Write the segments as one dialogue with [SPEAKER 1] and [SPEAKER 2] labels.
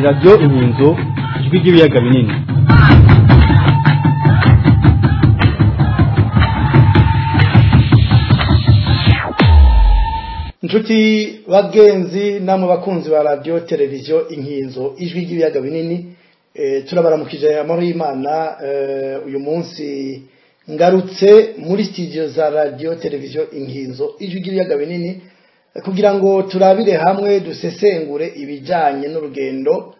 [SPEAKER 1] Radio Inkinzo, ijwi ry'ibiyaga binini.
[SPEAKER 2] Nshuti bagenzi namwe bakunzi ba radio televiziyo Inkinzo, ijwi ry'ibiyaga binini, turabaramukije amahoro y'Imana. Uyu munsi ngarutse muri studio za radio televiziyo Inkinzo, ijwi ry'ibiyaga binini, kugira ngo turabire hamwe dusesengure ibijanye n'urugendo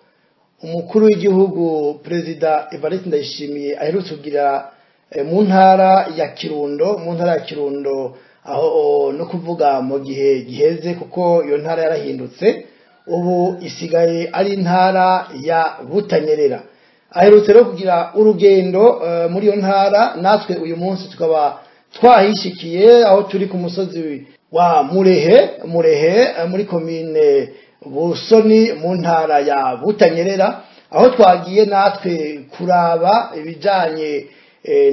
[SPEAKER 2] umukuru w'igihugu Perezida Evariste Ndayishimiye aherutse kugira mu ntara ya Kirundo, mu ntara ya Kirundo aho no kuvuga mu gihe giheze, kuko iyo ntara yarahindutse ubu isigaye ari intara ya Butanyerera. Aherutse rero kugira urugendo muri iyo ntara, natwe uyu munsi tukaba twahishikiye aho turi ku musozi wa Murehe, Murehe muri komine Busoni mu ntara ya Butanyerera, aho twagiye natwe kuraba ibijanye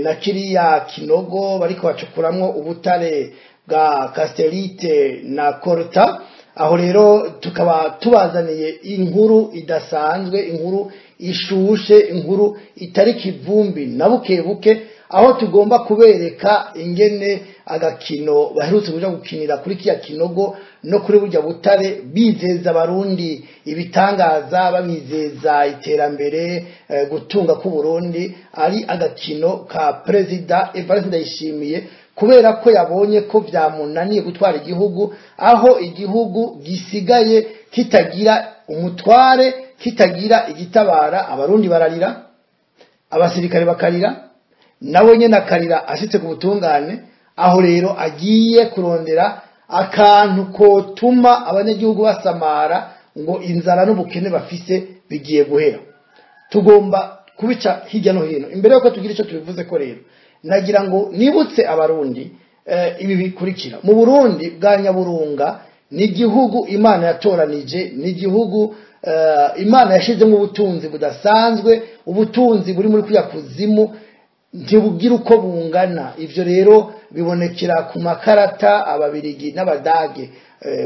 [SPEAKER 2] na kiriya kinogo bariko bacukuramwo ubutare bwa Castellite na Korta. Aho rero tukaba tubazaniye inkuru idasanzwe, inkuru ishushe, inkuru itari kivumbi na bukebuke, aho tugomba kubereka ingene agakino baherutse kuja gukinira kuri kiya kinogo no kuri burya butare, bizeza abarundi ibitangaza, babizeza iterambere, gutunga ku Burundi, ari agakino ka Perezida Evariste Ndayishimiye, kubera ko yabonye ko vyamunaniye gutwara igihugu, aho igihugu gisigaye kitagira umutware, kitagira igitabara. Abarundi bararira, abasirikare bakarira, nawe nyene akarira ashitse ku butungane. Aho rero agiye kurondera akantu kotuma abanyagihugu basamara ngo inzara n'ubukene bafise bigiye guhera. Tugomba kubica hirya no hino. Imbere yuko tugira ico tubivuze ko rero, nagira ngo nibutse abarundi ibi bikurikira. Mu Burundi bwa Nyaburunga ni igihugu Imana yatoranije, ni igihugu Imana yashizemo ubutunzi budasanzwe, ubutunzi buri muri kuya kuzimu ntibugira uko bungana. Ivyo rero bibonekera ku makarata ababirigi n'abadage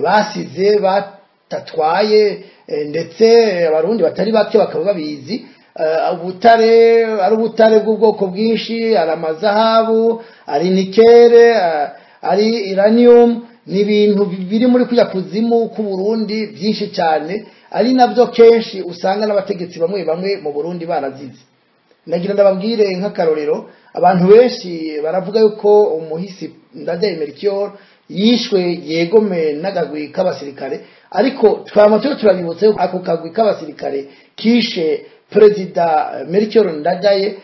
[SPEAKER 2] basize batatwaye, ndetse abarundi batari bake bakaba babizi. Ubutare ari ubutare bw'ubwoko bwinshi, ari amazahabu, ari nikere, ari uranium, ni ibintu biri muri kuya kuzimu ku Burundi byinshi cyane, ari navyo kenshi usanga n'abategetsi bamwe bamwe mu Burundi barazize. Nagira ndababwire nk'akarorero, abantu benshi baravuga yuko umuhisi Ndadaye Melchior yishwe yegome n'agagwi k'abasirikare, ariko twama turi turabibutse ako kagwi k'abasirikare kishe Perezida Melchior Ndadaye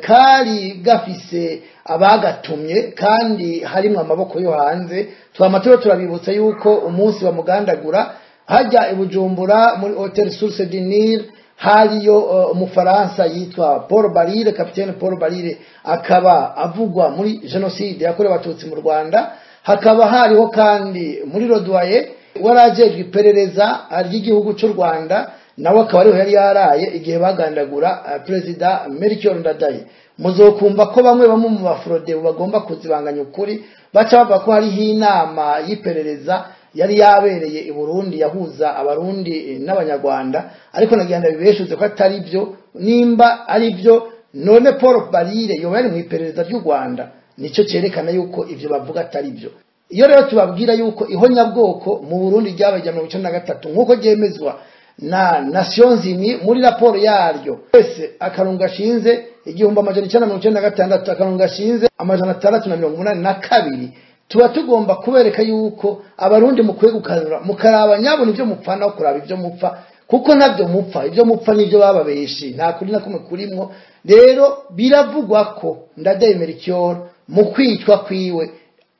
[SPEAKER 2] kari gafise abagatumye kandi harimwo amaboko yo hanze. Twama turi turabibutse yuko umunsi bamugandagura hajya i Bujumbura muri Hotel Source du Nil hariyo umufaransa yitwa Paul Barire, Capitaine Paul Barire, akaba avugwa muri genocide yakorewe abatutsi mu Rwanda. Hakaba hariho kandi muri Rodoye warajejwe iperereza ry'igihugu cy'u Rwanda, nawe akaba ariho yari yaraye igihe bagandagura Perezida Melchior Ndadaye. Muzokumva ko bamwe bamwe mu bafrode bagomba kuzibanganya ukuri, baca bavuga ko hariho inama y'iperereza yari yabereye i Burundi yahuza abarundi n'abanyarwanda, ariko nagira ndabibeshuze ko atari byo. Nimba ari byo, none Paul Barire yoba yari mu iperereza ry'u Rwanda? Nico cerekana yuko ivyo bavuga atari byo. Iyo rero tubabwira yuko ihonyabwoko mu Burundi ryabaye 1993 nkuko ryemezwa na Nations Unies muri raporo yaryo, wese akarungu gashinze 1996 akarungu gashinze 682, tuba tugomba kubereka yuko abarundi mukwiye gukanura mukaraba nyabona ivyo mupfa naho kuraba ivyo mupfa, kuko ntabyo mupfa, ivyo mupfa nivyo bababeshi, nta kuri na kumwe kurimwo. Rero biravugwa ko Ndadaye Melchior mu kwicwa kwiwe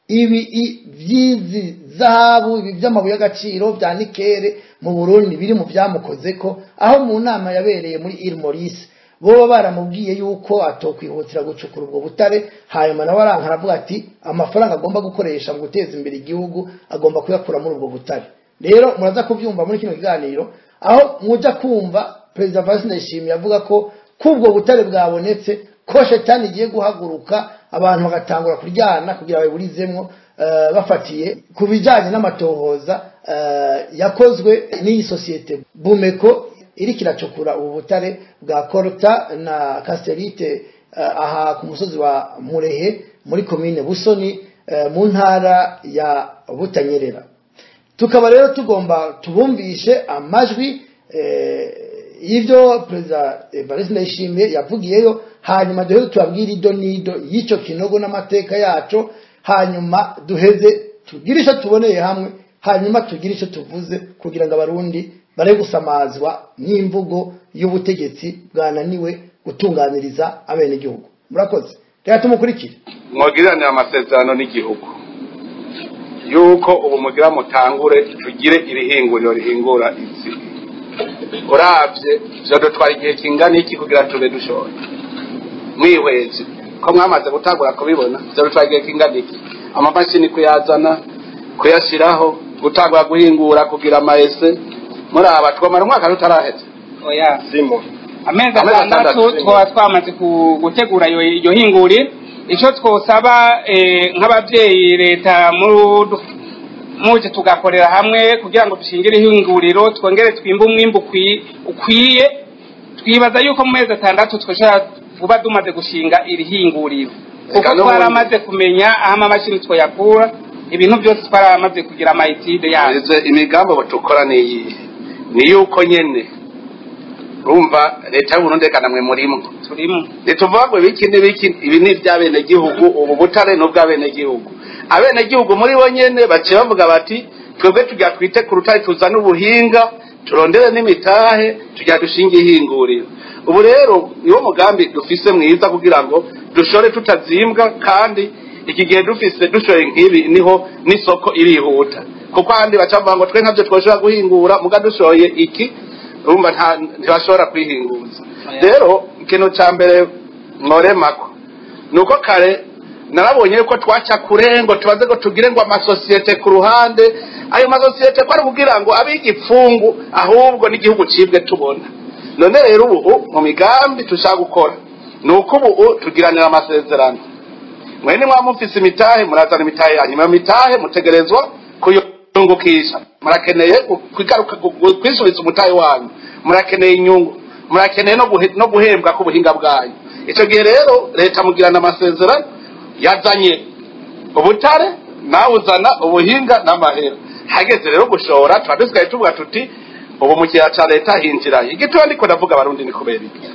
[SPEAKER 2] ibi vyizi zahabu, ibi vy'amabuye y'agaciro vya nikere mu Burundi biri mu vyamukozeko, aho mu nama yabereye muri Île Maurice boba baramubwiye yuko atokwihutira gucukura ubwo butare, hanyuma nawe aranka aravuga ati amafaranga agomba gukoresha mu guteza imbere igihugu agomba kuyakura muri ubwo butare. Rero muraza kuvyumva muri kino kiganiro, aho muja kumva Perezida Evariste Ndayishimiye avuga ko kubwo butare bwabonetse ko shetani igiye guhaguruka, abantu bagatangura kuryana kugira baburizemwo, bafatiye ku bijanye n'amatohoza yakozwe n'iyi sosiyete Bumeko. iriko iracukura ubu butare bwa Korta na Casterite aha ku musozi wa Murehe muri komine Busoni mu ntara ya Butanyerera. Tukaba rero tugomba tubumvishe amajwi y'ivyo Perezida Evariste Ndayishimiye yavugiyeyo, hanyuma duheze tubabwire ido n'ido y'icyo kinogo n'amateka yaco, hanyuma duheze tugire ico tuboneye hamwe, hanyuma tugire ico tuvuze kugira ngo abarundi bare gusamazwa n'imvugo y'ubutegetsi bwananiwe gutunganiriza abenegihugu. Murakoze, reka tumukurikire.
[SPEAKER 3] Mwagiranira amasezerano n'igihugu yuko ubu mugira mutangure tugire irihinguriro rihingura izi. Uravye vyadutwara igihe kingana iki kugira tube dushoboye? Mwihweje ko mwamaze gutangura kubibona, vyadutwara igihe kingana iki? Amamashini kuyazana, kuyashiraho, gutangura guhingura, kugira amaese, muraba twamara umwaka tutaraheze.
[SPEAKER 4] Oya,
[SPEAKER 3] simo
[SPEAKER 4] amezi 6 twaba twamaze gutegura iyo hinguriro. Ico twosaba nk'abavyeyi leta muje tugakorera hamwe kugira ngo dushingire ihinguriro, twongere twimbe umwimbu ukwiye. Twibaza yuko mu mezi 6 twoshobora vuba dumaze gushinga iri hinguriro, kuko twaramaze kumenya aho amamashini twoyakura, ibintu byose twaramaze kugira amayitide yazo.
[SPEAKER 3] Imigambi batukora niyi ni yuko nyene urumva leta y'Uburundi eka namwe murimo
[SPEAKER 4] turimo,
[SPEAKER 3] nituvuga ngo ibiki n'ibiki, ibi ni iby'abenegihugu, ubu butare ni ubw'abenegihugu. Abenegihugu muri bo nyene baciye bavuga bati twebwe tujya twite ku rutare, tuzane ubuhinga, turondere n'imitahe, tujya dushinga ihinguriro. Ubu rero niwo mugambi dufise mwiza kugira ngo dushore tutazimbwa, kandi iki gihe dufise dushoye nk'ibi niho n'isoko irihuta, kuko ahandi baca bavuga ngo twe nkavyo twoshobora guhingura, muga dushoye iki urumva ntibashobora kwihinguza. Rero ikintu ca mbere mworemako nuko kare narabonye yuko twaca kure ngo tubaze ngo tugire ngo amasosiyete ku ruhande, ayo masosiyete ko ari kugira ngo abigipfungu ahubwo n'igihugu cibwe tubona. None rero ubu mu migambi tushaka gukora nuko ubu tugiranira amasezerano, mwene mwamufise imitahe murazana imitahe yanyu, imitahe mutegerezwa kuyungukisha, murakeneye kwigaruka kwisubiza umutahe wanyu, murakeneye inyungu, murakeneye no guhembwa ku buhinga bwanyu. Ico gihe rero leta mugirana amasezerano, yazanye ubutare nawe uzana ubuhinga n'amahera. Hageze rero gushora tuba dusigaye tuvuga tuti ubu mu gihe ca leta hinjirayo. Igituma ndiko ndavuga abarundi ni kubera iki?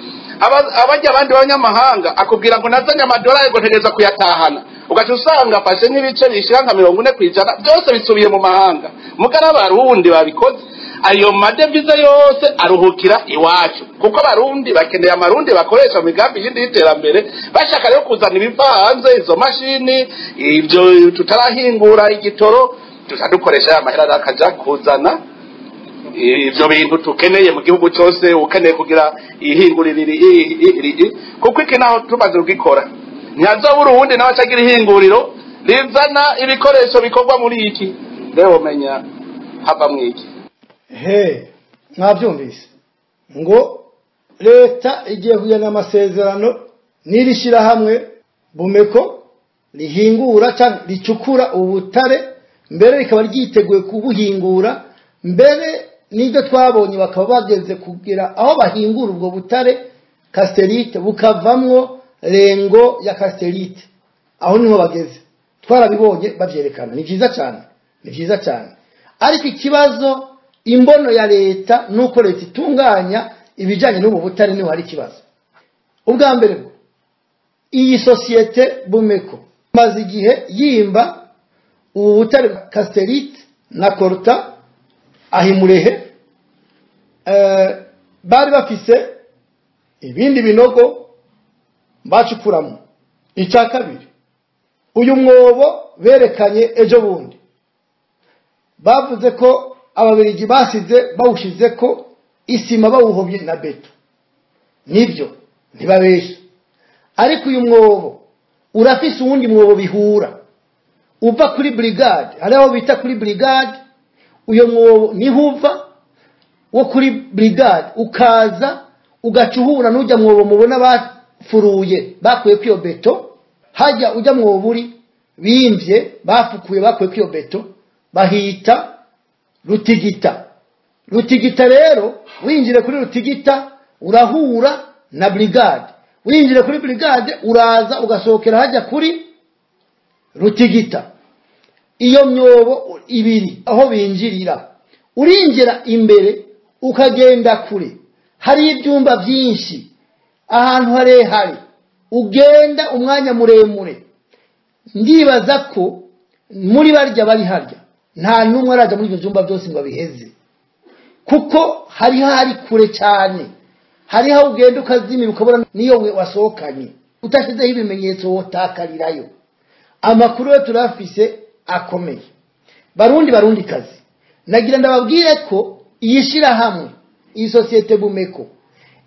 [SPEAKER 3] Abajya abandi b'abanyamahanga akubwira ngo nazanye amadolari ngo ntegereza kuyatahana, ugaca usanga afashe nk'ibice bishira nka 40% byose bisubiye mu mahanga. Muga n'abarundi babikoze ayo madevize yose aruhukira iwacu, kuko abarundi bakeneye amarundi bakoresha mu migambi yindi y'iterambere. Bashaka rero kuzana ibiva hanze, izo mashini, ibyo tutarahingura igitoro, tuca dukoresha ya mahera akaja kuzana ivyo bintu tukeneye mu gihugu cyose. Ukeneye kugira ihinguriro iri, kuko iki naho tumaze kugikora ntihazobura uwundi nawe acagira ihinguriro rizana ibikoresho bikorwa muri iki. Rero menya hava mwiki.
[SPEAKER 2] He, mwavyumvise ngo leta igiye kugirana amasezerano n'iri shirahamwe Bumeko rihingura cyangwa ricukura ubutare, mbere rikaba ryiteguye kubuhingura, mbere n'ibyo twabonye bakaba bageze kugira aho bahingura ubwo butare Casterite bukavamwo rengo ya Casterite. Aho niho bageze, twarabibonye bavyerekana. Ni vyiza cyane, ni vyiza cyane. Ariko ikibazo imbono ya leta nuko leta itunganya ibijanye n'ubu butare niho hari ikibazo. Ubwa mbere bwo iyi societe Bumeko maze igihe yimba ubu butare Casterite na Korta ahimurehe, bari bafise ibindi binogo bacukuramo. Icya kabiri, uyu mwobo berekanye ejo bundi bavuze ko ababirigi basize bawushize ko isima bawuhomye na beto, nibyo ntibabesha. Ariko uyu mwobo urafise uwundi mwobo bihura uva kuri brigade, hari aho bita kuri brigade. Uyo mwobo niho uva wo kuri brigade ukaza ugaca uhura n'ujya mwobo mubona bafuruye bakuye kwiyo beto, hajya ujya mwobo uri bimvye bafukuye bakuye kwiyo beto bahita Rutigita. Rutigita rero winjire kuri Rutigita urahura na brigade, winjire kuri brigade uraza ugasohokera hajya kuri Rutigita. Iyo myobo ibiri aho binjirira, urinjira imbere ukagenda kure, hari ibyumba byinshi, ahantu harehare, ugenda umwanya muremure. Ndibaza ko muri barya bari harya nta numwe araja muri ibyo byumba byose ngo abiheze, kuko hari hari kure cyane, hari aho ugenda ukazimira ukabona niyo we wasohokanye utashizeho ibimenyetso wotakarirayo. Amakuru yo turafise akomeye. Barundi barundi kazi, nagira ndababwire ko iyishira hamwe iyi societe Bumeko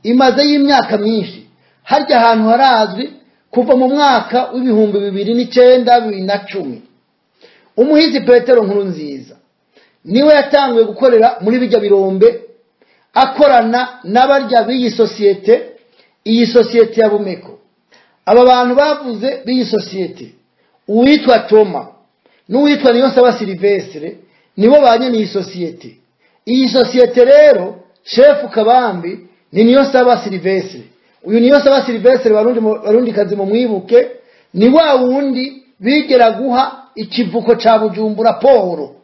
[SPEAKER 2] imaze y'imyaka myinshi harya ahantu harazwi kuva mu mwaka w'ibihumbi 2009 2010. Umuhizi Petero Nkurunziza niwe yatanguye gukorera muri bijya birombe akorana n'abarya b'iyi societe, iyi societe ya Bumeko. Aba bantu bavuze b'iyi societe, uwitwa Toma n'uwitwa Niyonsaba Silvestre nibo banye n'iyi societe. Iyi societe rero chef Kabambi ni Niyonsaba Silvestre. Uyu Niyonsaba Silvestre barundi kazi mu mwibuke, ni wa wundi bigera guha ikivuko ca Bujumbura Poro.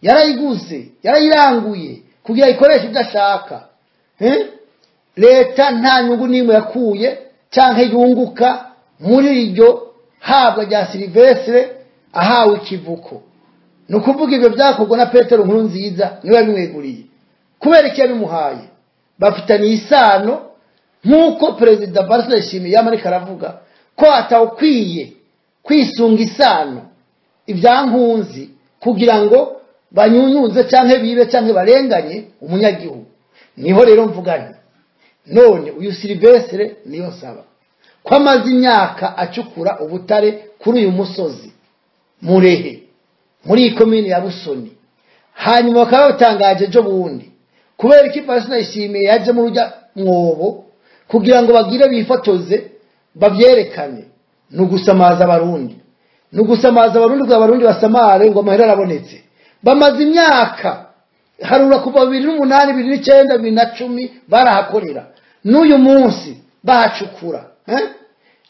[SPEAKER 2] Yarayiguze, yarayiranguye kugira ikoreshe ibyo ashaka. Leta nta nyungu nimwe yakuye canke yunguka muri iryo habwa rya Silvestre ahawe ikivuko. Nukuvuga ibyo byakorwa na Petero Nkurunziza niwe yabimweguriye. Kubera iki yabimuhaye? Bafitanye isano nkuko Perezida Barthélemy Ndayishimiye yamarika aravuga ko atawukwiye kwisunga isano ibyankunzi kugira ngo banyunyuze canke bibe canke barenganye umunyagihugu. Niho rero mvuganye none uyu Silvestre niyo nsaba ko amaze imyaka acukura ubutare kuri uyu musozi Murehe muri komine ya Busoni, hanyuma bakaba batangaje ejo bundi kubera iki Barthélemy Ndayishimiye yaje mu rujya mwobo kugira ngo bagire bifotoze babyerekane. Nugusamaza abarundi, nugusamaza abarundi ngo abarundi basamare ngo amahera arabonetse. Bamaze imyaka harura kuva 2008 2009 2010 barahakorera, n'uyu munsi bahacukura.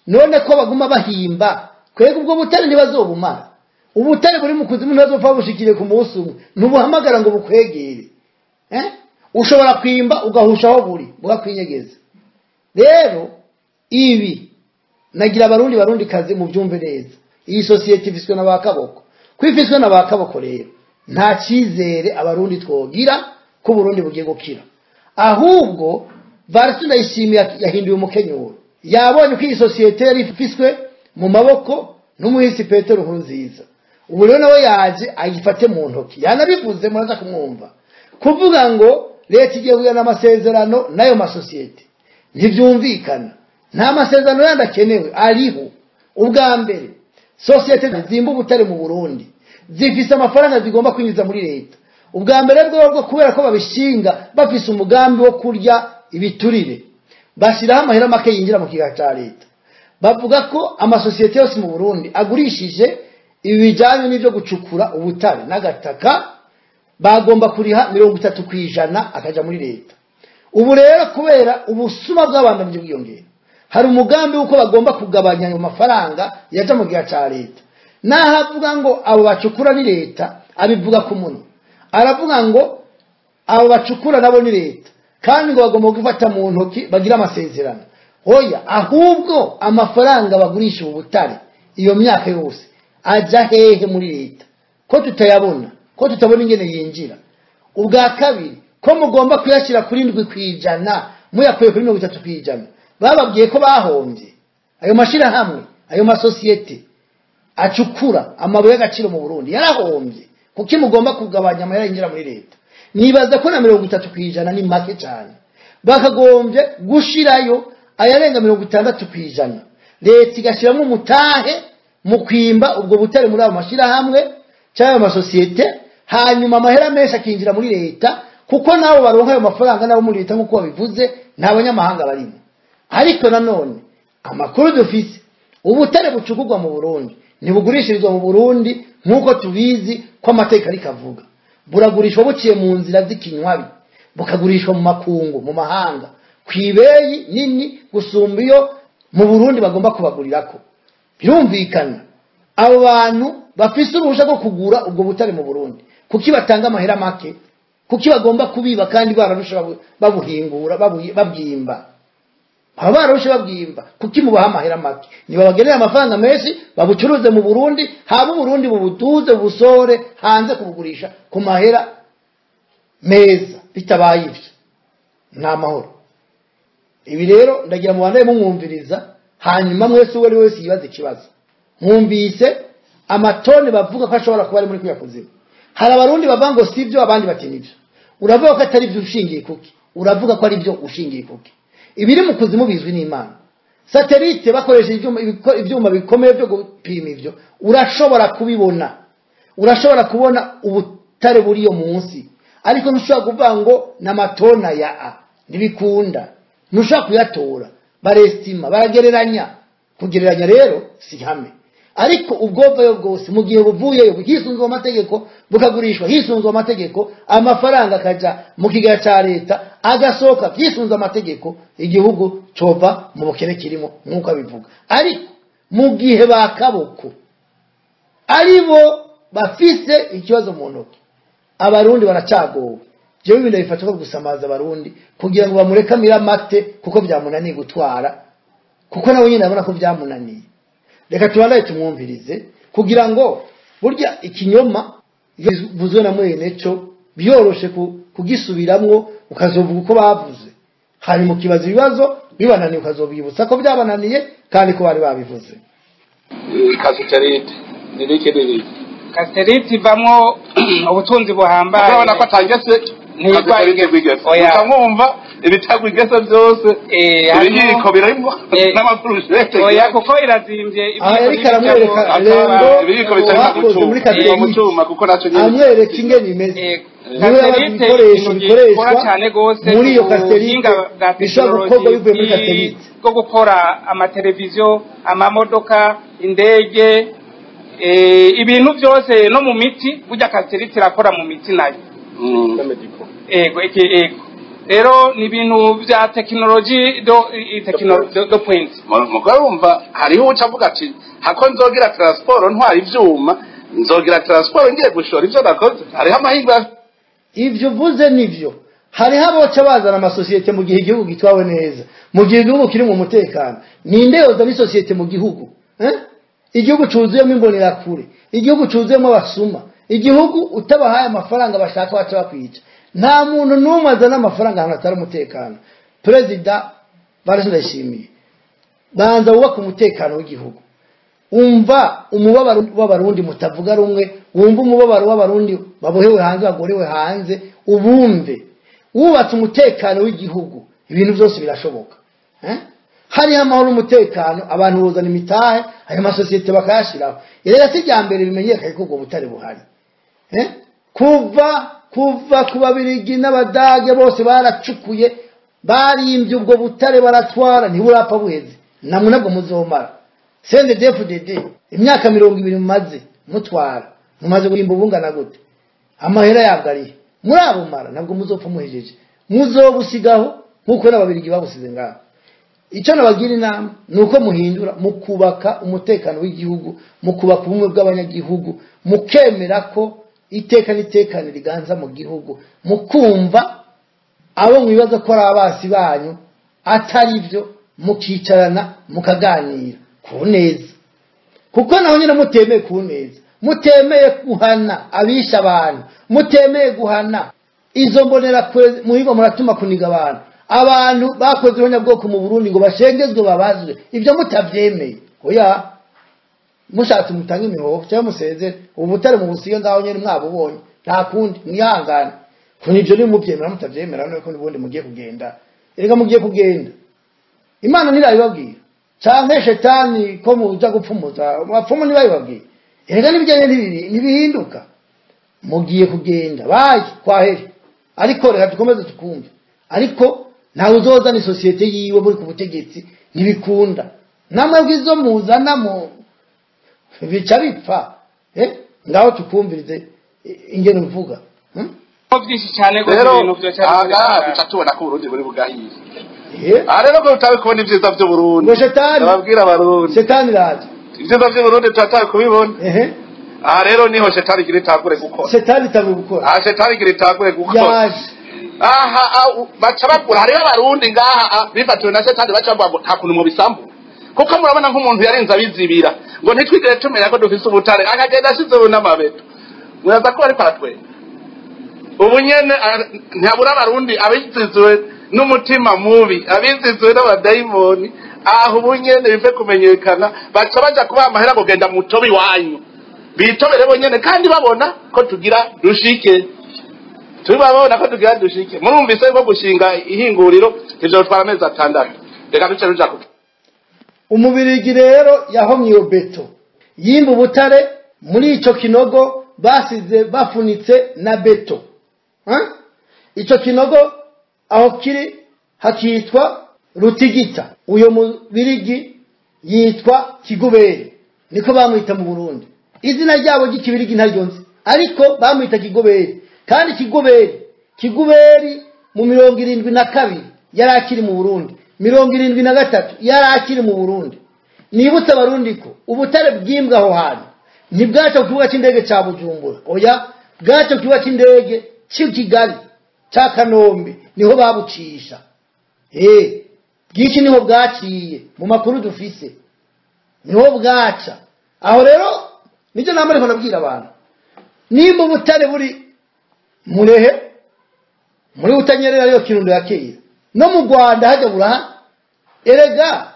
[SPEAKER 2] None ko baguma bahimba kwega ubwo butare ntibazobumara. Ubutare buri mu kuzimu ntibazopfa bushikire ku munsi umwe, ntubuhamagara ngo bukwegere. Ushobora kwimba ugahushaho buri bwakwinyegeza. Rero ibi nagira abarundi barundi kazi mu byumve neza. Iyi societe ifiswe na bakaboko. Kwifiswe na bakaboko rero nta cyizere abarundi twogira ko Burundi bugiye gukira. Ahubwo Barthélemy Ndayishimiye yahinduye umukenyuro. Yabonye ko iyi societe yari ifiswe mu maboko n'umuhisi Petero Nkurunziza. Ubu rero nawe yaje ayifate mu ntoki. Yanabivuze muraza kumwumva. Kuvuga ngo leta igiye kugirana amasezerano n'ayo masosiyete ntibyumvikana. Nta masezerano yandi akenewe ariho. Ubwa mbere societe zimba ubutare mu Burundi zifise amafaranga zigomba kwinjiza muri leta. Ubwa mbere bwo kubera ko babishinga bafise umugambi wo kurya ibiturire, bashiraho amahera make yinjira mu kigega ca leta. Bavuga ko amasosiyete yose mu Burundi agurishije ibi bijanye n'ivyo gucukura ubutare n'agataka bagomba kuriha 30% akaja muri leta. Ubu rero kubera ubusuma bw'abandamije bwiyongera, hari umugambi uko bagomba kugabanya ayo mafaranga yaja mu gihe ca leta. Naho avuga ngo abo bacukura ni leta, abivuga ku munwa. Aravuga ngo abo bacukura nabo ni leta, kandi ngo bagomba gufata mu ntoki bagira amasezerano. Oya, ahubwo amafaranga bagurisha ubutare iyo myaka yose aja hehe muri leta? Ko tutayabona, ko tutabona ingene yinjira. Ubwa kabiri, ko mugomba kuyashyira kuri 7% muyakuye kuri 30%. Bababwiye ko bahombye ayo mashirahamwe, ayo masosiyete acukura amabuye y'agaciro mu Burundi yarahombye. Kuki mugomba kugabanya amahera yinjira muri leta? Nibaza ko na 30% ni make cyane. Bakagombye gushirayo ayarenga 60%. Leta igashiramo umutahe mu kwimba ubwo butare muri ayo mashirahamwe cyangwa amasosiyete, hanyuma amahera menshi akinjira muri leta, kuko nabo baronka ayo mafaranga nabo muri leta nkuko babivuze nta banyamahanga barimo. Ariko nanone amakuru dufise, ubutare bucukurwa mu Burundi ntibugurishirizwa mu Burundi nkuko tubizi ko amateka ariko avuga. Buragurishwa buciye mu nzira z'ikinywabi. bukagurishwa mu makungu, mu mahanga, kw'ibeyi nini gusumba iyo mu Burundi bagomba kubagurirako. Birumvikana abo bantu bafise uruhusha rwo kugura ubwo butare mu Burundi, kuki batanga amahera make? Kuki bagomba kubiba kandi bararusha babuhingura, babwimba? Aba bararusha babwimba, kuki mubaha amahera make? Nibabagenera amafaranga menshi babucuruze mu Burundi, haba Burundi bubutuze busore hanze kubugurisha ku mahera meza. Bitabaye ivyo nta mahoro. Ibi rero ndagira mu bantu mumwumviriza, hanyuma mwese uwo ari wese yibaze ikibazo. Mwumvise amatone bavuga ko ashobora kuba ari muri kuyakuzimu. Hari abarundi bavuga ngo sivyo, abandi bati nivyo. Uravuga ko atari byo ushingiye kuki? Uravuga ko ari byo ushingiye kuki? Ibiri mu kuzimu bizwi n'Imana. Satellite bakoresha ibyuma bikomeye byo gupima ivyo, urashobora kubibona. Urashobora kubona ubutare buri yo munsi, ariko ntushobora kuvuga ngo n'amatona ya A. Ntibikunda, ntushobora kuyatora. Barestima, baragereranya. Kugereranya rero si hame. Ariko ubwovayo bwose mu gihe buvuyeyo hisunzwe amategeko, bukagurishwa hisunzwe amategeko, amafaranga akaja mu kigega ca leta agasohoka hisunzwe amategeko, igihugu cova mu bukene kirimo nk'uko abivuga. Ariko mu gihe bakaboko aribo bafise ikibazo mu ntoki, abarundi baracagowe. Jewe ibintu bifata ko gusamaza abarundi kugira ngo bamurekamire amate, kuko byamunaniye gutwara, kuko nawe nyine abona ko byamunaniye. Reka tubandaye tumwumvirize, kugira ngo burya ikinyoma bivuzwe na mwene cyo byoroshe kugisubiramwo, ukazovuga uko bavuze, hanyuma ukibaza ibibazo bibananiye, ukazobibutsa ko byabananiye kandi ko bari babivuze.
[SPEAKER 3] Kasiterite nibiki nibiki?
[SPEAKER 4] Kasiterite ivamwo ubutunzi buhambaye.
[SPEAKER 3] Urabona ko atangese kasiterite bwigese. Ukamwumva ibitagwa igese byose, ibiyiko birimo n'amafurushete.
[SPEAKER 4] Oya, kuko irazimbye.
[SPEAKER 2] Ariko aramwereka rero
[SPEAKER 3] ibiyiko bitari mu cyuma, kuko naco nyine
[SPEAKER 2] amwereka ingene imeze. Niwe ibikoresho bikoreshwa muri iyo kasiterite bishobora gukorwa bivuye muri kasiterite,
[SPEAKER 4] bwo gukora amateleviziyo, amamodoka, indege, ibintu byose, no mu miti. Burya kasiterite irakora mu miti nayo. Ego, ego. Rero ni ibintu bya tekinoloji do point.
[SPEAKER 3] Mugabo urumva hariho uca avuga ati hako nzogira transport ntwara ivyuma, nzogira transport ngiye gushora ivyo nakoze. Hariho amahirwe.
[SPEAKER 2] Ivyo uvuze nivyo. Hariho aboca bazana amasosiyete mu gihe igihugu gitwawe neza, mu gihe igihugu kiri mu mutekano. Ninde yozana isosiyete mu gihugu? Igihugu cuzuyemo imbonerakure, igihugu cuzuyemo abasuma, igihugu utabahaye amafaranga bashaka baca bakwica. Nta muntu n'umwe azana amafaranga ahantu hatari umutekano. Perezida Ndayishimiye, banza wubake umutekano w'igihugu. Umva umubabaro w'abarundi mutavuga rumwe, wumva umubabaro w'abarundi babohewe hanze, bagorewe hanze, ubumve. Wubatse umutekano w'igihugu, ibintu byose birashoboka. Hariho amahoro n'umutekano, abantu bozana imitahe, ayo masosiyete bakayashiraho. Erega si irya mbere bimenyekanye ko ubwo butare buhari. Kuva ku Babirigi n'Abadage bose baracukuye, barimbye ubwo butare baratwara, ntiburapfa buheze. Namwe nabwo muzomara. CNDD-FDD imyaka 20 mumaze mutwara, mumaze guhimba ubungana gute? Amahera yabwo arihe? Murabumara, nabwo muzopfa muhejeje. Muzobusigaho nkuko n'Ababirigi babusize ngaho. Icyo nabagira inama ni uko muhindura, mukubaka umutekano w'igihugu, mukubaka ubumwe bw'abanyagihugu, mukemera ko iteka n'itekane riganza mu gihugu, mukumva abo mwibaza ko ari abasi banyu atari byo, mukicarana mukaganira ku neza. Kuko naho nyine mutemeye ku neza, mutemeye guhana abisha abantu, mutemeye guhana izo mbonerakure muhigo muratuma kuniga abantu, abantu bakoze ihonyabwoko mu Burundi ngo bashengezwe babazwe, ibyo mutavyemeye. Oya, mushatse mutange imihoho cyangwa musezere ubutare mu busiga ngaho nyene mwabubonye, nta kundi mwihangane. Kuko ibyo ni muvyemera mutavyemera, none ko n'ubundi mugiye kugenda. Erega mugiye kugenda, Imana ntirayibabwira, canke shetani ko muja gupfumuza abapfumu ntibayibabwira. Erega n'ibijyanye ntibihinduka, mugiye kugenda bayi kwaheri. Ariko reka dukomeze tukumve. Ariko ntawe uzozana isosiyete yiwe muri ku butegetsi, ntibikunda. Namwe bwizo muzana mu bica bipfa. Ngaho tukumvirize ingene uvuga.
[SPEAKER 4] Byinshi cyane gose
[SPEAKER 3] Rero
[SPEAKER 4] ibintu byo cyane.
[SPEAKER 3] Aha duca tubona ko Uburundi buri bugahiye.
[SPEAKER 2] Eh,
[SPEAKER 3] Aha rero ko tutabe kubona ibyiza by'Uburundi,
[SPEAKER 2] Ngo shetani.
[SPEAKER 3] Ndababwira Abarundi,
[SPEAKER 2] Shetani iraje.
[SPEAKER 3] Ibyiza by'Uburundi turatabe kubibona.
[SPEAKER 2] Ehe.
[SPEAKER 3] Aha rero niho shetani igira itangure gukora.
[SPEAKER 2] Shetani itanguye gukora.
[SPEAKER 3] Aha shetani igira itangure gukora.
[SPEAKER 2] Yaje.
[SPEAKER 3] Aha baca bagura. Hariho Abarundi ngaha bifatiwe na shetani, baca bavuga ngo nta kuntu mubisambura, kuko murabona nk'umuntu yarenze abizibira ngo ntitwigere tumenya ko dufise ubutare, akagenda ashize ubu n'amabeto. Muraza ko ariko aratwenga ubu nyene. Ntihabura Abarundi abiziziwe n'umutima mubi, abiziziwe n'abadayimoni. Aho ubu nyene bive kumenyekana, baca baja kubaha amahera ngo genda mutobe iwanyu, bitobere bonyene, kandi babona ko tugira dushike, tubabona ko tugira dushike. Murumvise ko gushinga ihinguriro ivyo bitwara amezi 6. Reka duce ruja ku
[SPEAKER 2] Umubirigi rero yahomye iyo beto, yimba ubutare muri ico kinogo basize bafunitse na beto. Ha? Ico kinogo aho kiri hakitwa Rutigita. Uyo mubirigi yitwa Kiguberi, niko bamwita mu Burundi. Izina ryabo ry'ikibirigi ntaryo nzi, ariko bamwita Kiguberi. Kandi Kiguberi mu 72 yari akiri mu Burundi, 73 yari akiri mu Burundi. Nibutse Abarundi ko ubutare bwimbwa aho hantu ntibwaca ku kibuga cy'indege cya Bujumbura, oya, bwaca ku kibuga cy'indege cy'i Kigali cya Kanombe, niho babucisha. Bwinshi niho bwaciye, mu makuru dufise niho bwaca. Aho rero nibyo nama ariko nabwira abantu: nimba ubutare buri Murehe, muri Butanyerera, ariyo Kirundo ya kera, no mu Rwanda hajya buraha. Erega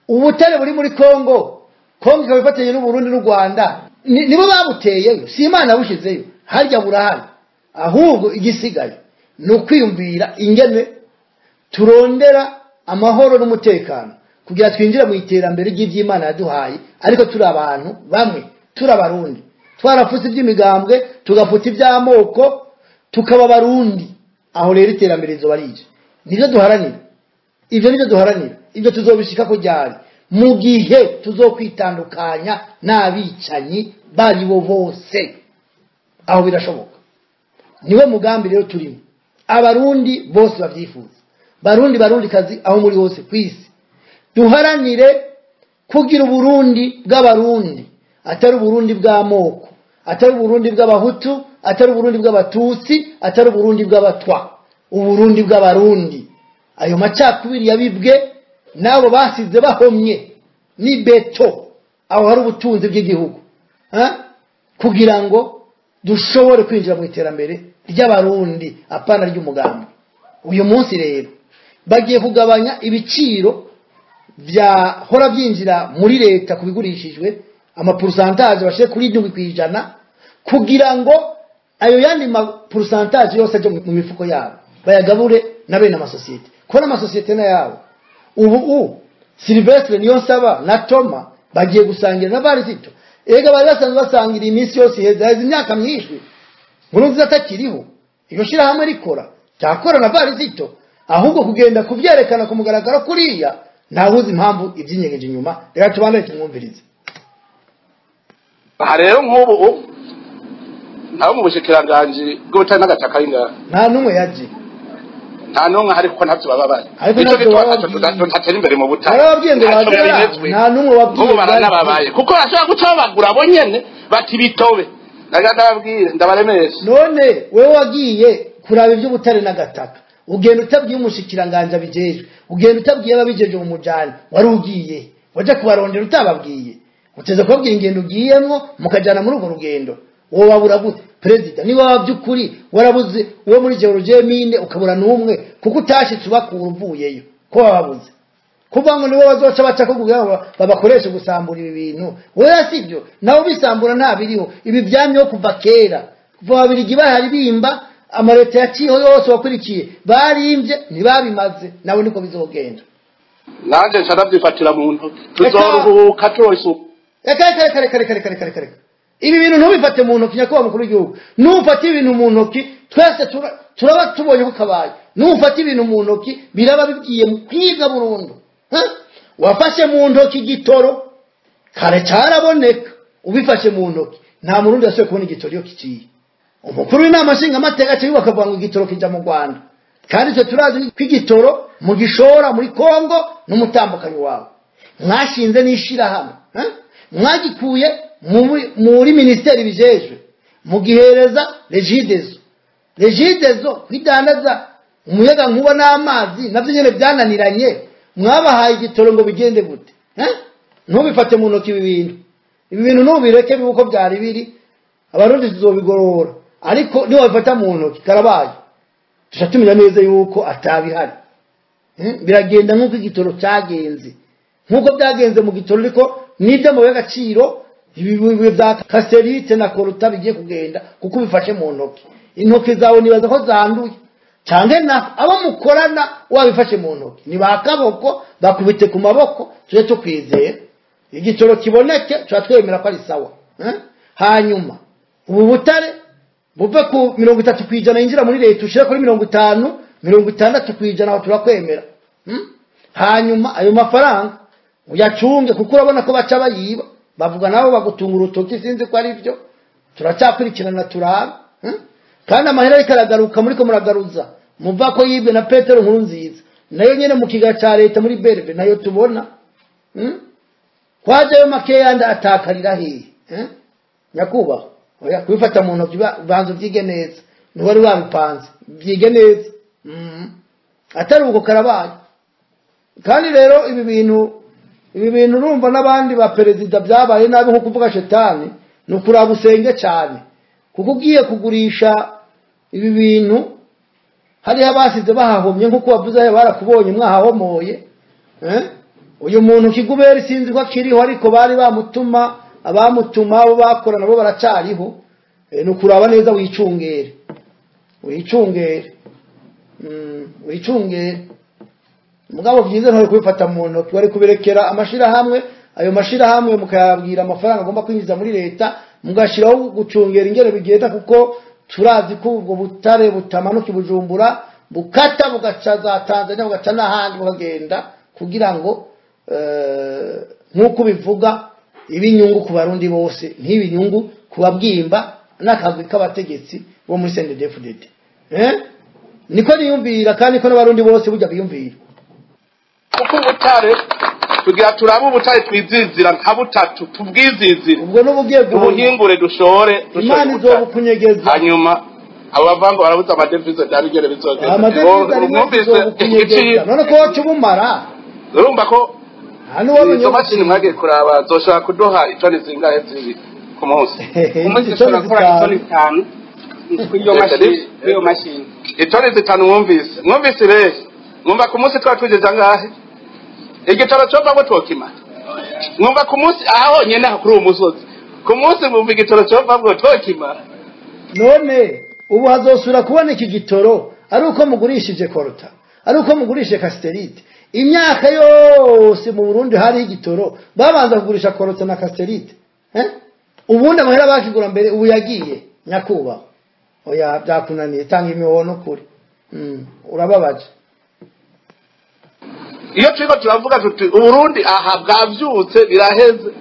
[SPEAKER 2] ubutare buri muri Kongo, Kongo ikaba ifatanye n'Uburundi n'u Rwanda, nibo babuteyeyo, si Imana yabushizeyo. Harya burahari. Ahubwo igisigaye ni ukwiyumvira ingene turondera amahoro n'umutekano kugira twinjire mu iterambere ry'iby'Imana yaduhaye, ariko turi abantu bamwe, turi Abarundi, twarafutse iby'imigambwe, tugafuta iby'amoko, tukaba Abarundi. Aho rero iterambere rizoba rije. Nibyo duharanira, ibyo nibyo duharanira. Ibyo tuzobishika ko ryari? Mu gihe tuzokwitandukanya n'abicanyi bari bo bose. Aho birashoboka. Niwe mugambi rero turimo. Abarundi bose babyifuza, Barundi, Barundi kazi, aho muri hose ku isi, duharanire kugira Uburundi bw'Abarundi, atari Uburundi bw'amoko, atari Uburundi bw'Abahutu, atari Uburundi bw'Abatutsi, atari Uburundi bw'Abatwa, Uburundi bw'Abarundi. Ayo macakubiri yabibwe n'abo basize bahomye ni beto aho hari ubutunzi bw'igihugu, ha? Kugira ngo dushobore kwinjira mu iterambere ry'Abarundi, apana ry'umugambi. Uyu munsi rero bagiye kugabanya ibiciro byahora byinjira muri leta ku bigurishijwe, ama pourcentage bashyire kuri 7%, kugira ngo ayo yandi ma pourcentage yose ajye mu mifuko yabo, bayagabure na bene amasosiyete, kubona amasosiyete n'ayabo. Ubu Sylvestre niyo nsaba na Toma bagiye gusangira na Barizito. Ega bari basanzwe basangira iminsi yose iheze, haheze imyaka myinshi Nkurunziza atakiriho, iryo shirahamwe rikora cyakora na Barizito. Ahubwo kugenda kubyerekana ku mugaragaro kuriya, ntawuzi impamvu ibyinyegeje inyuma. Reka tubandane tumwumvirize.
[SPEAKER 3] Aha rero nk'ubu nabo mu bushikiranganji bw'ubutare n'agataka y'ingaha
[SPEAKER 2] Nta n'umwe yaje.
[SPEAKER 3] Nta n'umwe ahari, kuko ntavyo baba bari.
[SPEAKER 2] Ariko
[SPEAKER 3] Nico
[SPEAKER 2] ntavyo
[SPEAKER 3] gituma
[SPEAKER 2] bababwiye.
[SPEAKER 3] tudatera imbere mu butare.
[SPEAKER 2] Barababwiye ngo
[SPEAKER 3] Ntacyo
[SPEAKER 2] baze.
[SPEAKER 3] bimeze.
[SPEAKER 2] Nta n'umwe wabwiye.
[SPEAKER 3] Nk'ubu baranababaye, kuko bashobora guca babagura bo nyene bati bitobe. Ndaga ndababwire, ndabaremesha.
[SPEAKER 2] None wewe wagiye kuraba iby'ubutare n'agataka, ugenda utabwiye umushikiranganje abijejwe, ugenda utabwiye ababijeje mu mujani, wari ugiye waja kubarondera utababwiye? Uteze kubabwira ingendo ugiyemwo, mukajana muri urwo rugendo. Wowe wabura gute perezida niba waba by'ukuri warabuze uwo muri géologie mine, ukabura n'umwe kuko utashitse ubakura uvuyeyo, ko wababuze kuvuga ngo nibo bazoca baca ko kugira ngo babakoreshe gusambura ibi bintu? Oya, sibyo. Nawe ubisambura nta biriho. Ibi byamyeho kuva kera, kuva Ababirigi bahari bimba. Amaleta yaciyeho yose wakurikiye barimbye, ntibabimaze. Nawe niko bizogenda.
[SPEAKER 3] Nanje nca ndavyifatira mu ntoki, tuzoruhuka turonse.
[SPEAKER 2] Reka, reka, reka, reka, reka, reka, reka, reka, reka. Ibi bintu ntubifate mu ntoki, nyakubahwa mukuru w'igihugu. Nufata ibintu mu ntoki, twese turaba tubonye ko kabaye. Nufata ibintu mu ntoki, biraba bigiye mu kwiga burundu. Ha? Wafashe mu ntoki igitoro kare, cyaraboneka. Ubifashe mu ntoki, nta Murundi yasubiye kubona igitoro iyo kiciye. Umukuru w'inama nshingamateka cyo bakavuga ngo igitoro kija mu Rwanda, kandi twe turazi ko igitoro mu gishora muri Kongo n'umutambukanyi wawe mwashinze n'ishirahamwe, mwagikuye muri ministeri bijejwe mugihereza Regideso. Regideso kwidandaza umuyaga nkuba n'amazi navyo nyene byananiranye, mwabahaye igitoro ngo bigende gute? Ntubifate mu ntoki ibi bintu ntubireke uko byari biri, abarundi tuzobigorora, ariko niwabifata mu ntoki karabaye tuca tumenya neza yuko atabihari. Biragenda nk'uko igitoro cyagenze, nk'uko byagenze mu gitoro, ariko n'ibyo amabuye y'agaciro ibi bya kaserite na koruta bigiye kugenda kuko ubifashe mu ntoki. Intoki zawe nibaza ko zanduye, canke na abo mukorana wabifashe mu ntoki ni ba kaboko bakubite ku maboko, tuje tukwizera igitoro kiboneke, tuba twemera ko ari sawa. Hanyuma ubu butare buve ku 30% yinjira muri leta ushire kuri 50, 60% aho turakwemera. Hanyuma ayo mafaranga uyacunge, kuko urabona ko baca bayiba, bavuga nabo bagutunga urutoki, sinzi ko ari byo, turacyakurikirana turabe. Kandi amahera ariko aragaruka muri ko muragaruza muva ko yibwe na Petero Nkurunziza, nayo nyene mu kiga ca leta muri Berbe nayo tubona. Kwaje ayo makeya atakarira hehe? Nyakubahwa, oya kubifata mu ntoki banza uvyige neza, niwari wabipanze byige neza. Atari uko karabaye. Kandi rero ibi bintu urumva n'abandi ba perezida byabaye nabi, nko kuvuga shetani ni ukuraba usenge cyane, kuko ugiye kugurisha ibi bintu hariho abasize bahahomye, nkuko wavuze barakubonye mwahahomoye. Uyu muntu Kiguberi sinzi ko akiriho, ariko bari bamutuma, abamutuma abo bakora nabo baracariho. Ni ukuraba neza wicungere, wicungere. Mugabo byiza ntari kubifata mu ntoki, wari kuberekera amashirahamwe, ayo mashirahamwe mukayabwira amafaranga agomba kwinjiza muri leta, mugashiraho gucungera ingene bigenda, kuko turazi ko ubwo butare butamanuka Bujumbura bukata bugaca za Tanzania bugaca n'ahandi bukagenda, kugira ngo nk'uko bivuga ibinyungu ku barundi bose, ntibinyungu ku babwimba n'akagwi k'abategetsi bo muri CNDD-FDD. Niko niyumvira, kandi ko n'abarundi bose burya biyumvira.
[SPEAKER 3] Kuko ubutare tugira turabe ubutare twizizira nka butatu tubwizizira,
[SPEAKER 2] ubwo n'ubugiye
[SPEAKER 3] ubuhingure dushore
[SPEAKER 2] Imana izobukunyegeza.
[SPEAKER 3] Hanyuma abo bavango barabuza amadevize byabigere bizogenda,
[SPEAKER 2] amadevize none ko wacu bumara,
[SPEAKER 3] urumva ko izo mashini mwagiye kuraba zoshobora kuduha itoni zingahe zibi ku munsi?
[SPEAKER 4] Umunsi ushobora gukora itoni 5 kuri iyo mashini,
[SPEAKER 3] itoni 5. Mwumvise rero, mwumva ku munsi twaba tugeze angahe? Igitoro covamwo twokimara. Mwumva ku munsi aha honyene kuri uwo musozi, ku munsi mwumva igitoro covamwo twokimara.
[SPEAKER 2] None ubu hazosubira kuboneka igitoro ari uko mugurishije koruta, ari uko mugurishije kasterite. Imyaka yose mu Burundi hari igitoro babanza kugurisha koruta na kasterite. Ubundi amahera bakigura mbere ubu yagiye. Nyakubahwa, oya byakunaniye, tanga imihono kuri. Urababaje.
[SPEAKER 3] Iyo turiko turavuga tuti Uburundi aha bwavyutse biraheze,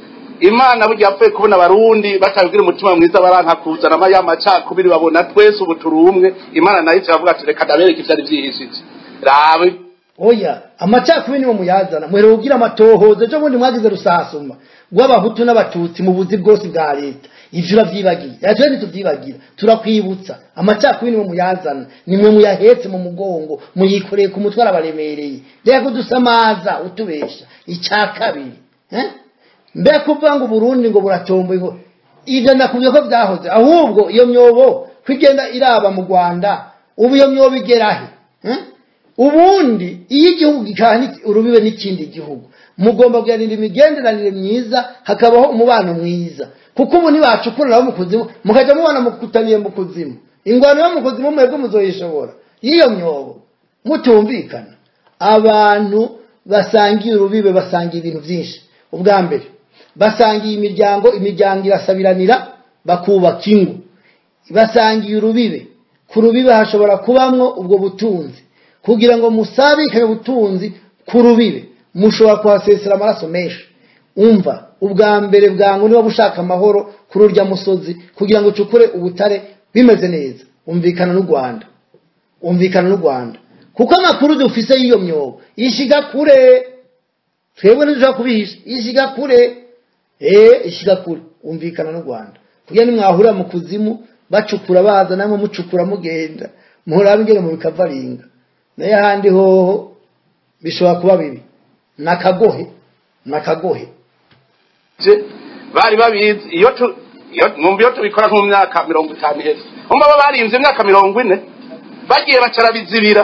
[SPEAKER 3] Imana burya yapfuye kubona abarundi batabigira umutima mwiza, baranka kuzana ya macakubiri, babona twese ubu turi umwe. Imana nayo iravuga ati reka ndabereke ivyari vyihishije. Rabe
[SPEAKER 2] oya amacakubiri niwo muyazana, muhere kugira amatohoza. Ejo bundi mwagize rusasuma rw'abahutu n'abatutsi mu buzi bwose bwa leta, ivyo uravyibagiye, natwe ntituvyibagira, turakwibutsa. Amacakubiri niwo muyazana, nimwe muyahetse mu mugongo, muyikoreye ku mutwe, arabaremereye. Reka kudusamaza utubesha. Icya kabiri, mbe kuvuga ngo Burundi ngo buratomboye, ivyo ndakubwiye ko vyahoze, ahubwo iyo myobo kwigenda iraba mu Rwanda, ubu iyo myobo igerahe? Ubundi iyo igihugu gikana urubibe n'ikindi gihugu, mugomba kuganira imigenderanire myiza, hakabaho umubano mwiza, kuko ubu ntibacukura nabo mu kuzimu, mukajya mubana mukutaniye mu kuzimu. Ingwano yo mu kuzimu mwebwe muzoyishobora y'iyo myobo mutumvikana. Abantu basangiye urubibe basangiye ibintu byinshi. Ubwa mbere basangiye imiryango, imiryango irasabiranira bakubaka ingo. Basangiye urubibe, ku rubibe hashobora kubamwo ubwo butunzi. Kugira ngo musabike ubutunzi ku rubibe, mushobora kuhasesera amaraso menshi. Umva, ubwa mbere bwangu niba bushaka amahoro kuri urya musozi, kugira ngo ucukure ubutare Bimeze neza, umvikana n'u Rwanda, umvikana n'u Rwanda, kuko amakuru dufise y'iyo myobo ishiga kure, twebwe ntidushobora kubihisha, ishiga kure, ishiga kure. Umvikana n'u Rwanda kugira nimwahurira mu kuzimu bacukura baza, namwe mucukura mugenda, muhora ingene mu bikavaringa. Nayo ahandi hoho bishobora kuba bibi, nakagohe nakagohe.
[SPEAKER 3] Bari babizi iyo mwumva iyo tubikora nko mu myaka 50 iheze, umva bo barinze imyaka 40 bagiye bacara bizibira,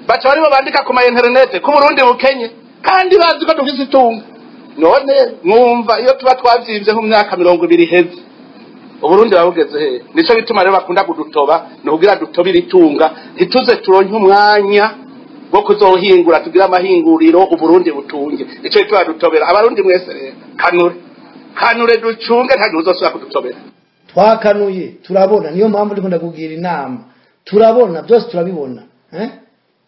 [SPEAKER 3] baca barimo bandika ku ma internet ku Burundi bukenye, kandi bazi ko dufise itunga. None mwumva iyo tuba twavyimvye nko mu myaka 20 iheze, Uburundi babugeze hehe? Nico bituma rero bakunda kudutoba, ni kugira dutobire itunga, ntituze turonke umwanya wo kuzohingura, tugira amahinguriro Uburundi butunge. Nico bituma dutobera abarundi mwese rero, kanure kanure ducunge, nta gihe uzosubira kudutobera.
[SPEAKER 2] Twakanuye turabona, niyo mpamvu ndiko ndakugira inama, turabona byose turabibona.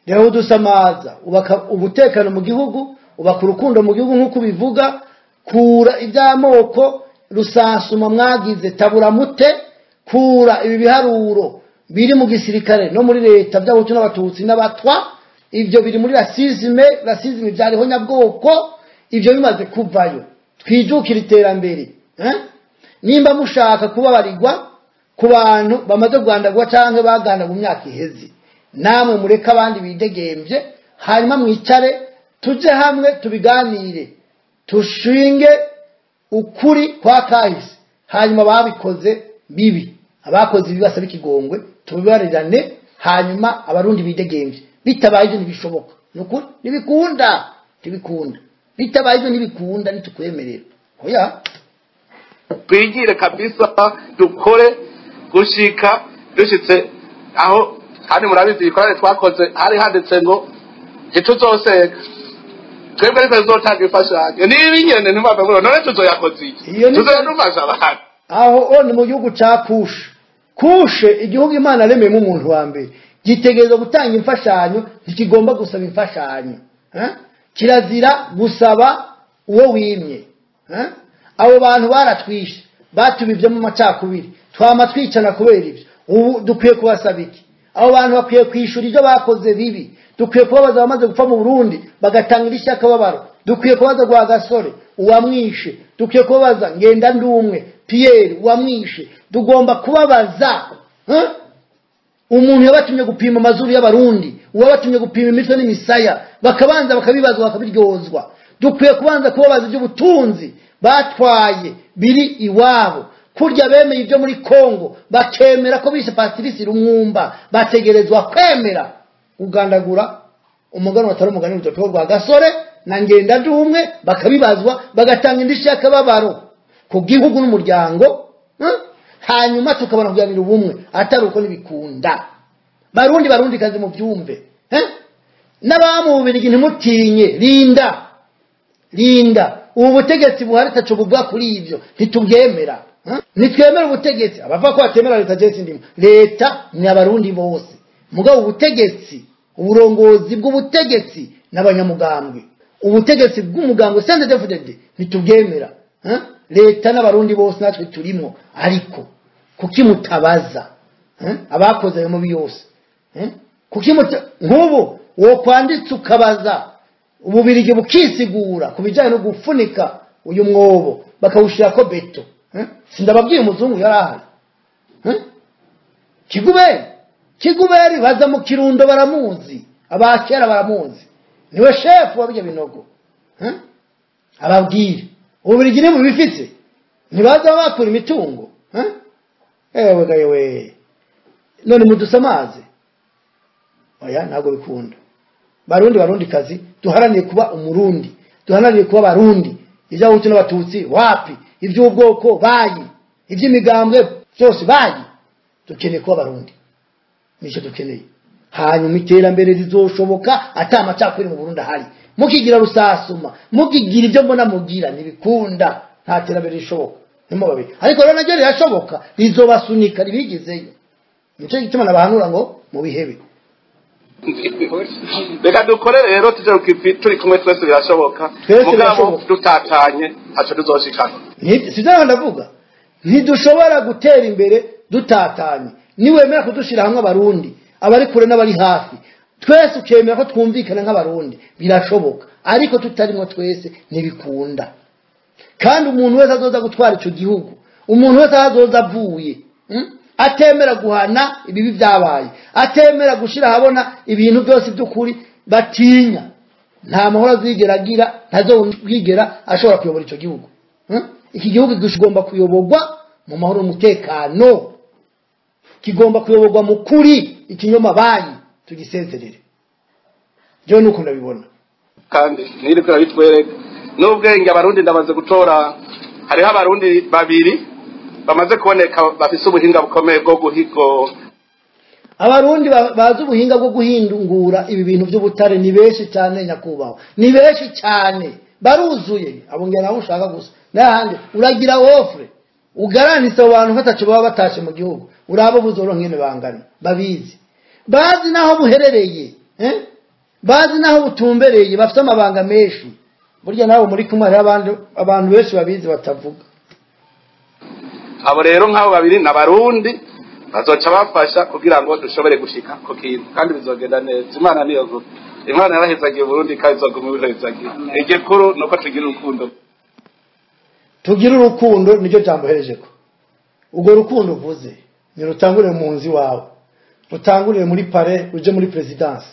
[SPEAKER 2] Rero udusamaza, ubaka ubutekano mu gihugu, ubaka urukundo mu gihugu nk'uko ubivuga, kura iby'amoko rusansuma mwagize tabura mute, kura ibi biharuro biri mu gisirikare no muri leta by'abahutu n'abatutsi n'abatwa, ibyo biri muri racisme, racisme byariho nyabwoko, ibyo bimaze kuvayo twijukira iterambere. Nimba mushaka kubabarirwa ku bantu bamaze kugandagwa canke baganda mu myaka iheze, namwe mureke abandi bidegembye, hanyuma mwicare tuje hamwe tubiganire, tushinge ukuri kwa kahise, hanyuma babikoze bibi, abakoze ibibi basaba ikigongwe, tubibarirane, hanyuma abarundi bidegembye. Bitabaye ibyo ntibishoboka, nukuri ntibikunda, ntibikunda. Bitabaye ibyo ntibikunda, nitukwemerera. Oya,
[SPEAKER 3] twigire kabisa, dukore gushika dushitse aho. Kandi murabizi ibikorane twakoze hari handitse ngo ntituzoseka twebwe, ariko tuzotanga imfashanyo. Niba inyene ntimwave muri none tuzoyakoze iki? Tuzoyadufasha abantu
[SPEAKER 2] aho ni mu gihugu ca Kushe. Kushe igihugu Imana yaremeyemo umuntu wa mbere, gitegerezwa gutanga imfashanyo, ntikigomba gusaba imfashanyo. Kirazira gusaba uwo wimye. Abo bantu baratwishe, batubivyemo amacakubiri, twama twicana kubera ibyo. Ubu dukwiye kubasaba iki? Abo bantu bakwiye kwishura ibyo bakoze bibi. Dukwiye kubabaza abamaze gupfa mu Burundi bagatanga indishyi y'akababaro. Dukwiye kubaza Rwagasore uwamwishe, dukwiye kubabaza Ngendandumwe Pierre uwamwishe. Tugomba kubabaza umuntu yabatumye gupima amazuru y'abarundi, uwabatumye gupima imitwe n'imisaya, bakabanza bakabibazwa bakabiryozwa. Dukwiye kubanza kubabaza iby'ubutunzi batwaye biri iwabo, kurya bemeye ibyo muri Kongo bakemera ko bishe Patrice Lumumba, bategerezwa kwemera kugandagura umugani watari umugani Rudolfo Rwagasore na Ngendandumwe, bakabibazwa bagatanga indishyi y'akababaro ku gihugu n'umuryango. Hanyuma tukabona kuganira ubumwe, atari uko ntibikunda. Barundi barundi kazi mu byumve, n'abamubirigi ntimutinye, rinda rinda ubu butegetsi buhari taco buvuga kuri ivyo, ntitubwemera. Nitwemera ubutegetsi, abavuga ko batemera leta je sindimo, leta ni abarundi bose, mugabo ubutegetsi, uburongozi bw'ubutegetsi n'abanyamugambwe, ubutegetsi bw'umugambwe CNDD-FDD ntitubwemera. Leta n'abarundi bose natwe turimo, ariko kuki mutabaza abakoze ayo mabi yose? Kuki nk'ubu wokwanditse ukabaza ububirigi bukisigura ku bijyanye no gufunika uyu mwobo bakawushyirako beto? Sindababwiye umuzungu yari ahari. Kiguberi Kiguberi baza mu Kirundo baramuzi, abakera baramuzi, niwe shefu wabyo binogo. Ababwire ububirigi ni bubifise, ntibaza bakura imitungo. Ewe gayewe, none mudusamaze? Oya, ntabwo bikunda. Barundi barundi kazi, duharanire kuba umurundi, duharanire kuba barundi. Iby'abahutu n'abatutsi wapi, iby'ubwoko bayi, iby'imigambwe byose bayi, dukeneye kuba barundi, nicyo dukeneye. Hanyuma iterambere rizoshoboka ata amacakubiri mu Burundi ahari. Mukigira rusasuma, mukigira ibyo mbona mugira, ntibikunda, nta terambere rishoboka. Ntimubabe, ariko rero naryo rirashoboka, rizobasunika ribigezeyo. Nicyo gituma nabahanura ngo mubihebe.
[SPEAKER 3] Reka dukore rero, tuje turi kumwe twese, birashoboka. Mugabo dutatanye ntaco tuzoshikana.
[SPEAKER 2] Sivyo ndavuga, ntidushobora gutera imbere dutatanye. Niwemera kudushira hamwe abarundi, abari kure n'abari hafi, twese ukemera ko twumvikana nk'abarundi, birashoboka. Ariko tutarimo twese ntibikunda. Kandi umuntu wese azoza gutwara ico gihugu, umuntu wese azoza avuye, atemera guhana ibibi byabaye, atemera gushira habona ibintu byose by'ukuri batinya, nta mahoro azigera agira, ntazogigera ashobora kuyobora ico gihugu. Iki gihugu kigomba kuyoborwa mu mahoro n'umutekano, kigomba kuyoborwa mu kuri, ikinyoma bayi tugisezerere. Jewe nuko ndabibona.
[SPEAKER 3] Kandi niriko bitwereka n'ubwenge abarundi ndamaze gutora. Hariho abarundi babiri bamaze kuboneka bafise ubuhinga bukomeye bwo guhigo.
[SPEAKER 2] Abarundi bazi ubuhinga bwo guhindungura ibi bintu by'ubutare ni benshi cyane nyakubahwa, ni benshi cyane, baruzuye. Abo ngira nawe ushaka gusa n'ahandi uragira offre ugaranise abo bantu batacu baba batashe mu gihugu, urabo buzoro nkene bangana babizi, bazi naho buherereye, bazi naho butumbereye, bafite amabanga menshi. Burya nawe muri kumwe hari abantu benshi babizi batavuga.
[SPEAKER 3] Abo rero nk'abo babiri n'abarundi bazoca bafasha kugira ngo dushobore gushika ku kintu, kandi bizogenda neza. Imana niyo nkuru, Imana yarahezagiye Burundi kandi izoguma ibihezagiye. Igikuru nuko tugira urukundo,
[SPEAKER 2] tugira urukundo, niryo jambo herejeko. Ubwo rukundo uvuze ni rutangurire mu nzi wawe, rutangurire muri pare, uje muri presidence,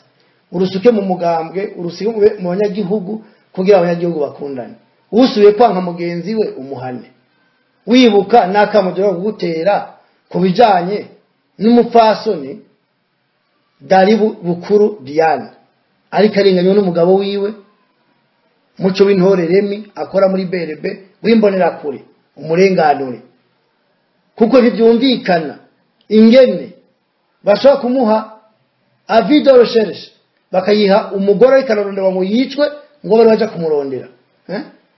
[SPEAKER 2] urusuke mu mugambwe, urusuke mu banyagihugu, kugira abanyagihugu bakundane. Usubiye kwanka mugenzi we umuhane, wibuka n'akamujya kugutera ku bijanye n'umupfasoni Dari Bukuru Diane, ariko arenganywe n'umugabo wiwe Muco w'intore Remi akora muri BRB w'imbonera kure, umurenganure. Kuko ntibyumvikana ingene bashobora kumuha avis de recherche bakayiha umugore ariko ararondera ngo yicwe, ngo bari baja kumurondera.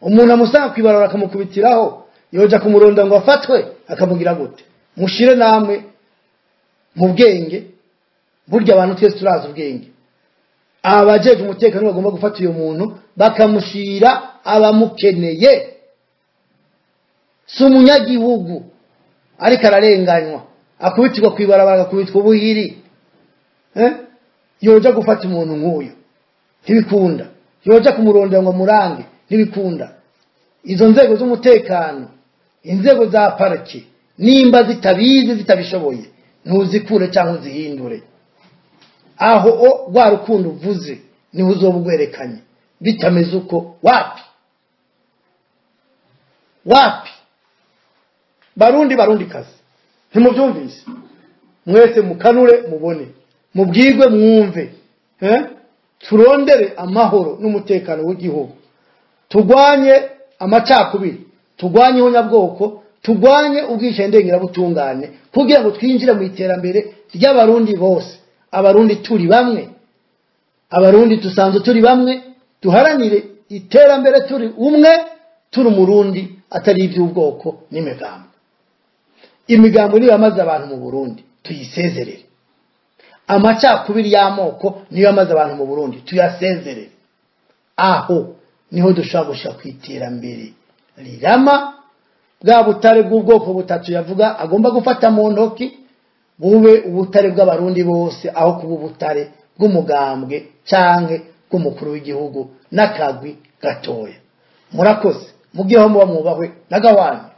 [SPEAKER 2] Umuntu amusanga kwibarara akamukubitiraho, yoja kumurondera ngo afatwe, akamugira gute? Mushire namwe mu bwenge, burya abantu twese turazi ubwenge. Abajeje umutekano bagomba gufata uyo muntu bakamushira abamukeneye. Si umunyagihugu ariko ararenganywa, akubitirwa kwibarabara, akubitwa ubuhiri. Yoja gufata umuntu nk'uyo ntibikunda, yoja kumurondera ngo murange ntibikunda. Izo nzego z'umutekano, inzego za parke, nimba zitabizi zitabishoboye, ntuzikure cyangwa uzihindure. Aho o rwa rukundo uvuze niho uzobugwerekanye. Bitameze uko wapi wapi. Barundi barundi kazi, ntimubyumvise mwese, mukanure mubone, mubwirwe mwumve, turondere amahoro n'umutekano w'igihugu, tugwanye amacakubiri, tugwanye ihonyabwoko, tugwanye ubwishendengerabutungane, kugira ngo twinjire mu iterambere ry'abarundi bose. Abarundi turi bamwe, abarundi dusanzwe turi bamwe, duharanire iterambere turi umwe, turi umurundi, atari iby'ubwoko n'imigambo. Imigambo niyo yamaze abantu mu Burundi, tuyisezerere. Amacakubiri y'amoko niyo yamaze abantu mu Burundi, tuyasezerere. Aho niho dushobora gushika ku iterambere rirama. Bwa butare bw'ubwoko butatu yavuga agomba gufata mu ntoki, bube ubutare bw'abarundi bose, aho kuba ubutare bw'umugambwe canke bw'umukuru w'igihugu n'akagwi gatoya. Murakoze, mugihe muba mwubahwe n'agawanyu.